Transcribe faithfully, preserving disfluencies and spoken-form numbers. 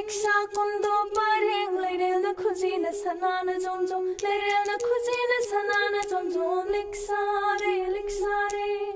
ꯂꯤꯛꯁꯥ ꯀꯨꯟꯗꯣ ꯄꯔꯦꯡ, ꯂꯩꯔꯦꯜꯅ ꯈꯨꯖꯤꯅ ꯁꯅꯥꯅ ꯖꯣꯝ ꯖꯣꯝ, ꯂꯩꯔꯦꯜꯅ ꯈꯨꯖꯤꯅ ꯁꯅꯥꯅ ꯖꯣꯝ ꯖꯣꯝ, ꯂꯤꯛꯁꯥꯔꯦ, ꯂꯤꯛꯁꯥꯔꯦ꯫